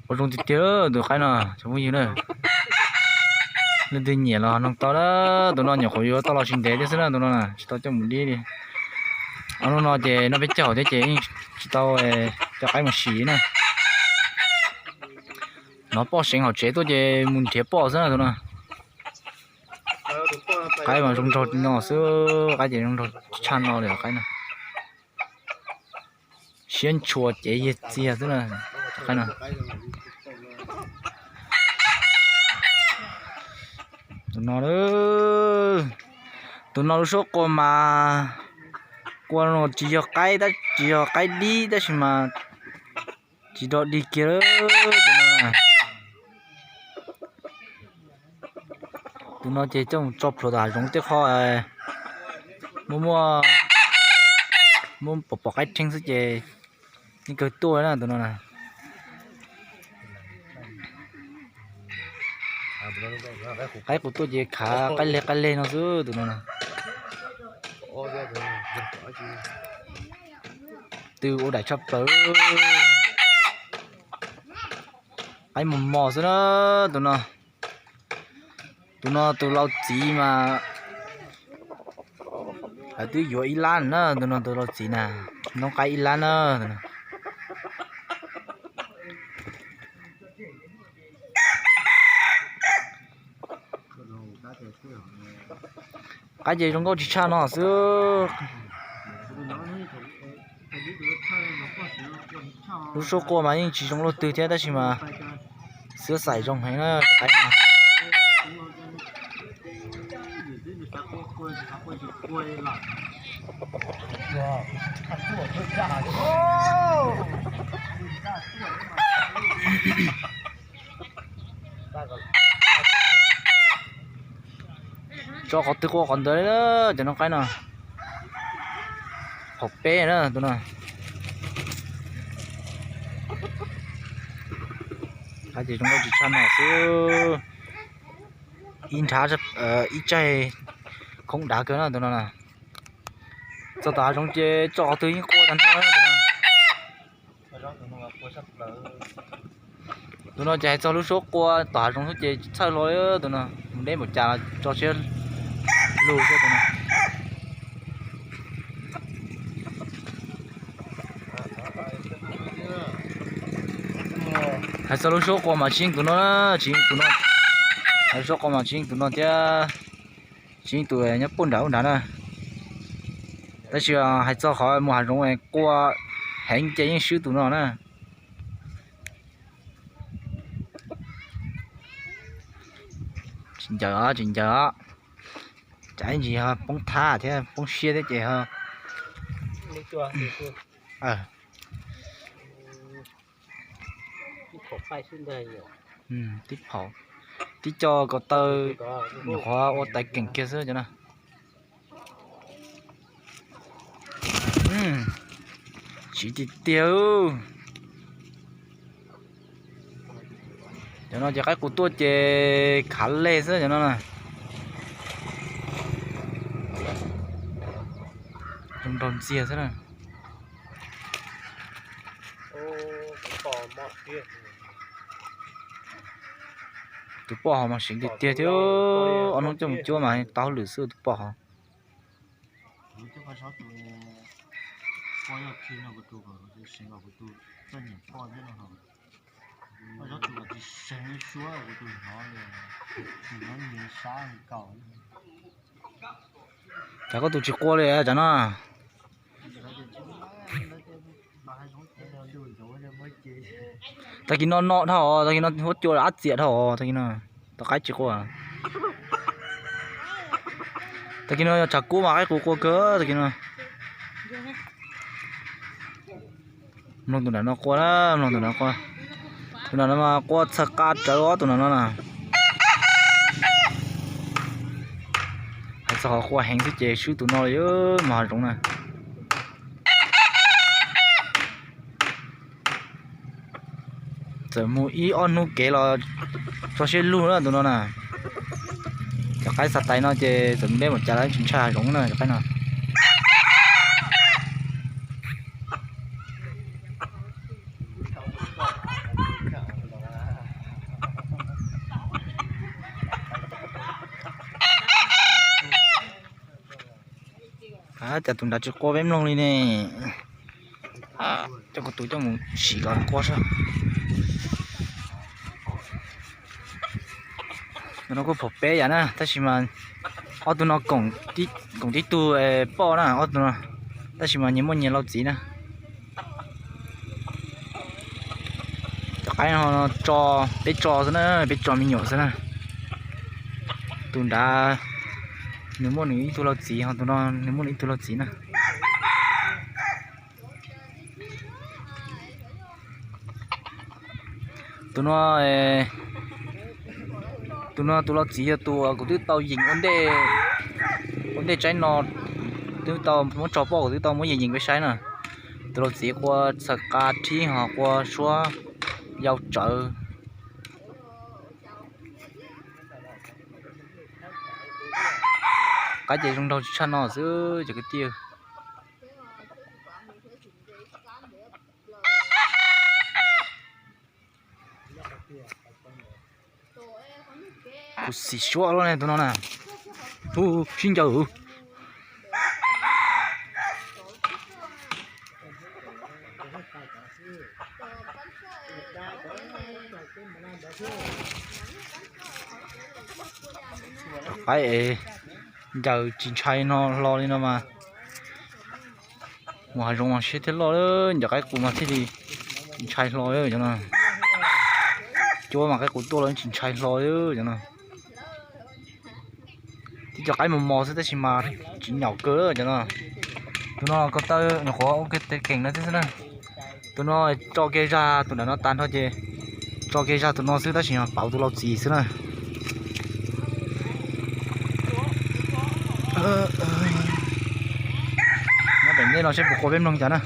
Pom zoo tiag tiag tus qaib no cov phooj ywg na. Leej twg nyiam los noog tau na, tus no nyuam qhuav yuav tau los tsis ntev thiab xwb na, tus no tsis tau coj mus dib li. Ob hnub no ces noj peb caug thiab ces yeej tsis tau coj qaib mus sim na. Hnov poj seev hauv tsev tuaj ces mus nrhiav poj xwb na tus no. Qaib mas zoo nraug no xwb, qaib ces zoo nraug tshaj no li qaib no. Siab ntshua cev yiag txiag xwb na. Tus no, tus no lub suab qua mas qua no tsis yog qaib, tsis yog qaib dib tab sis mas tsis rov dig kiag lawm tus no. Tus no ces coj mus tso plhuav tom hav zoov tej qho muaj muaj, muaj pom pom qaib rheeb xwb ces yeej kawg tuaj na tus no na. Qaib qus tuaj ces khav qaib leg qaib leg no xwb tus no na. Twb ua daim tshaj plaws. Qaib mos mos xwb na tus no. Tus no tus lau txiv mas lawv twb yuav ib lab na, tus no tus lau txiv na, noob qaib ib lab na. Qaib ces zoo nkauj tsis tshaj no xwb. Lub suab qua mas yeej tsis zoo luaj twg thiab tab sis mas xwb xaim zoo heev na. Tso qhov twg qua qhov ntawd, cov noob qaib no. Qhov peb na tus no. Qaib ces zoo nkauj tsis tshaj no xwb. Ib nrhav ib tsaig khoob dav kawg na tus no na. Txog tom hav zoov ces tso qhov twg yeej qua tag nrho na tus no. Tus no ces hais txog lub suab qua tom hav zoov xwb ces txhawj hlo li tus no, mus deb npaum cas los tso siab lug xwb tus no. Hais txog lub suab qua mas tsis yeej tus no, tsis yeej tus no. Hais lub suab qua mas tsis yeej tus no thiab, tsis yeej tus nyob puag nram ub nrad na. Tab sis hais txog qhov mus hav zoov qua heev ces yeej swb tus no na. Tsis ncaws os, tsis ncaws os. Tsam ib ntsis ho poob thab thiab poob siab thiab ces ho. Tib phaum, tib co ko taw nyuam qhuav ua taiv keem kiag xwb cov no. Siv tiag tiag. Cov no ces qaib qus tuaj ces khav leg xwb cov no na. Zoo nraug ntxiag xwb na. Tus poj hov mas seev tiag tiag thiab, ob hnub coj mus cuab mas tau hauj lwm xwb tus poj hov. Cas koj tus tsis qua li cas no? Tag kis no no dhau, tag kis no huab cua ab txiam dhau, tag kis no tau qaib tsis qua. Tag kis no yog tshav kub mas qaib qus qua kawg tag kis no. Mloog tus nram no qua, mloog tus nram qua. Tus nram no mas qua txhawv qa rawv os tus nram no na. Hais txog qhov qua heev xwb ces swb tus no li mus hav zoov na. Txawm mus ib ob hnub kev los tso siab lug na tus no na. Cov qaib xa tais no ces txawm mus deb mus cas los tsis ntshai hav zoov na cov qaib no. Cas tus nrad tsis qua peb mloog li ne. Coj kuv tus coj mus sim kom qua saib. Tus no kuj pom peb yam na, tab sis mas ob tug no koom tib tug poj na, ob tug no, tab sis mas nyias muaj nyias lau txiv na. Cov qaib no tso, peb tso xwb na, peb tso me nyuam xwb na. Tus nrad nws muaj nws ib tug lau txiv, ho tus no nws muaj nws ib tug lau txiv na. Tus no, tus no tus lau txiv yog tus kuv twb tau yeem ua ntej, ua ntej tsaib no, twb tau muab tso poj kuv twb tau muab yeem yeem peb saib na. Tus lau txiv qua txhais qa rhib ho qua suab yau tsawv. Qaib ces zoo nraug tsis tshaj no xwb cov kwv tij. Kuv xim suab loj ne tus no na. Ub, sib ncaws. Cov qaib es ncaws tsis ntshai hlo li no mas mus hav zoov mas siab thiaj loj, ncaws qaib qus mas thiaj li tsis ntshai hlo cov no. Cuab mas qaib qus tuaj los tsis ntshai hlo cov no. Tib cov qaib mos mos xwb tab sis mas tsis nyaum kawg cov no. Tus no ko taw nyuam qhuav ua kev keem no xwb na. Tus no tso kiag zaj tus nram no tas nrho ces tso kiag zaj tus no xwb tab sis mas pauv tus lau txiv xwb na. Nyob pem ntej no seb puas qua peb mloog cas na.